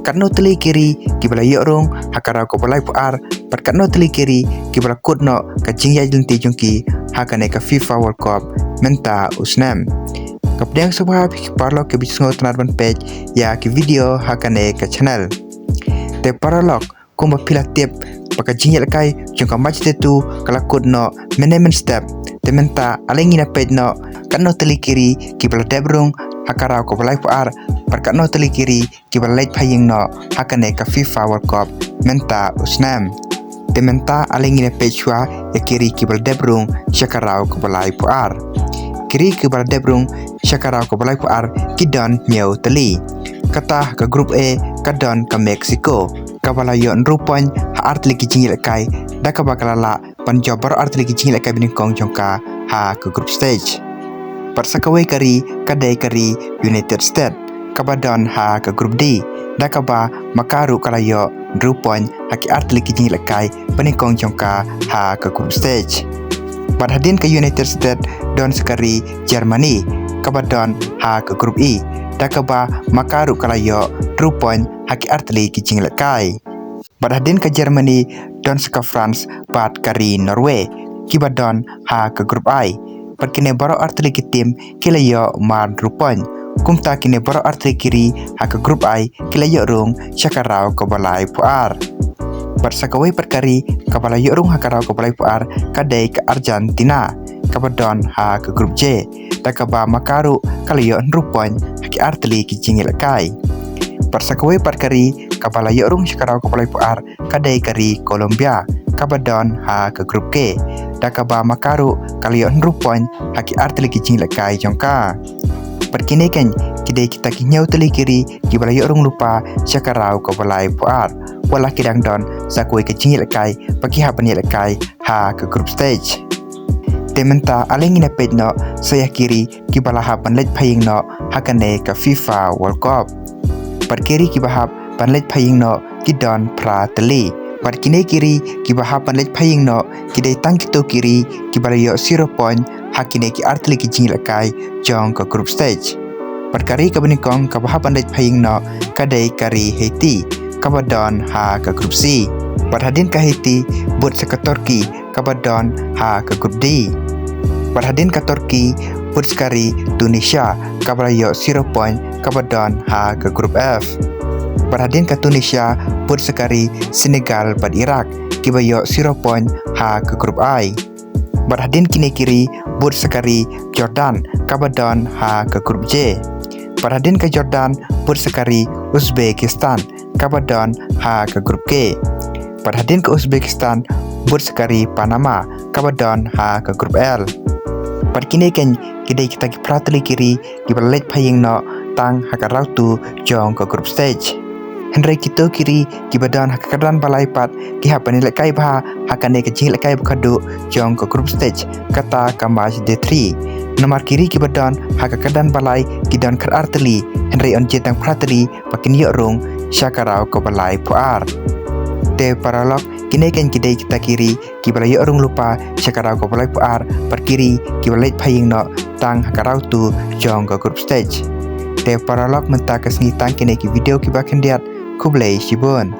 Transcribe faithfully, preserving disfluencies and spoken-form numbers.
katno tylli ki ri kiba la ïoh rung ha ka raw kaba laiphew ar, bad katno tylli ki ri kiba la kut noh ka jingïaid lynti jong ki ha kane ka FIFA World Cup mynta u snem. Ka pdiang sngewbha ïa phi ki paralok kiba sngewtynnat ban peit ïa ki video ha kane ka channel. Te paralok, kumba phi la tip ba ka jingïalehkai jong ka match te tu ka la kut noh mynne mynstep. Te mynta ale ngin ïa peit noh katno tylli ki ri kiba la dep rung ha ka raw kaba laiphew ar, bad katno tylli ki ri kiba la leit phai ïing noh ha kane ka FIFA World Cup mynta u snem. Te mynta ale ngin ïa peit shuwa ïa ki ri kiba la dep rung sha ka raw kaba laiphew ar. Ki ri kiba la dep rung sha ka raw kaba laiphew ar ki don hynñiew tylli. Kata ha ka group A ka don ka Mexico, kaba la ïoh hynriew point ha ar tylli ki jingïalehkai, da kaba ka la lah ban jop baroh ar tylli ki jingïalehkai banyngkong jong ka ha ka group stage. Bad sa kawei ka ri ka dei ka ri United States, kaba don ha ka group D, da kaba ma ka ruh ka la ïoh hynriew point ha ki ar tylli ki jingïalehkai banyngkong jong ka ha ka group stage. Bad hadien ka United States don sa ka ri Germany, kaba don ha ka group E, da kaba ma ka ruh ka la ïoh hynriew point ha ki ar tylli ki jingïalehkai. Bad hadien ka Germany don sa ka France bad ka ri Norway, kiba don ha ka group I. Bad kine baroh ar tylli ki team ki la ïoh mar hynriew point. Kumta kine baroh ar tylli ki ri ha ka group I ki la ïoh rung sha ka raw kaba laiphew ar. Bad sa kawei pat ka ri kaba la ïoh rung ha ka raw kaba laiphew ar ka dei ka Argentina, kaba don ha ka group J, da kaba ma ka ruh ka la ïoh hynriew point ha ki ar tylli ki jingïalehkai. Bad sa kawei pat ka ri kaba la ïoh rung sha ka raw kaba laiphew ar ka dei ka ri Colombia, kaba don ha ka group K, da kaba ma ka ruh ka la ïoh hynriew point ha ki ar tylli ki jingïalehkai jong ka. Bad kine keiñ ki dei kita ki hynñiew tylli ki ri kiba la ïoh rung lypa sha ka raw kaba laiphew ar. Wat la ki dang don sa kawei ka jingïalehkai ba ki hap ban ïalehkai ha ka group stage. Te mynta ale ngin ïa peit noh sa ïa ki ri kiba la hap ban leit phai ïing noh ha kane ka FIFA World Cup. Bad ki ri kiba hap ban leit phai ïing noh ki don phra tylli. Bad kine ki ri kiba hap ban leit phai ïing noh ki dei tang kito ki ri kiba la ïoh zero point ha kine ki ar tylli ki jingïalehkai jong ka group stage. Bad ka ri kaba nyngkong kaba hap ban leit phai ïing noh ka dei ka ri Haiti, kaba don ha ka group C. Bad hadien ka Haiti bud sa ka Turkey, kaba don ha ka group D. Bad hadien ka Turkey bud sa ka ri Tunisia, kaba la ïoh zero point, kaba don ha ka group F. Bad hadien ka Tunisia bud sa ka ri Senegal bad Iraq, kiba ïoh zero point ha ka group I. Bad hadien kine ki ri bud sa ka ri Jordan, kaba don ha ka group J. Bad hadien ka Jordan bud sa ka ri Uzbekistan, kaba don ha ka group K. Bad hadien ka Uzbekistan bud sa ka ri Panama, kaba don ha ka group L. Bad kine keiñ ki dei kita ki phra tylli ki ri kiba la leit phai ïing noh tang ha ka raw tu jong ka group stage. Hynrei kito ki ri kiba don ha ka kyrdan ba lai pat ki hap ban ïalehkai bha ha kane ka jingïalehkai ba khatduh jong ka group stage, kata ka match day three. Namar ki ri kiba don ha ka kyrdan ba lai ki don khatar tylli, hynrei yn jied tang phra tylli ba kin ïoh rung sha ka raw kaba laiphew ar. Te paralok, kine keiñ ki dei kita ki ri kiba la ïoh rung lypa sha ka raw kaba laiphew ar, bad ki ri kiba la leit phai ïing noh tang ha ka raw tu jong ka group stage. Te paralok, mynta ka sngi tang kine ki video kiba khyndiat. Khublei shibun.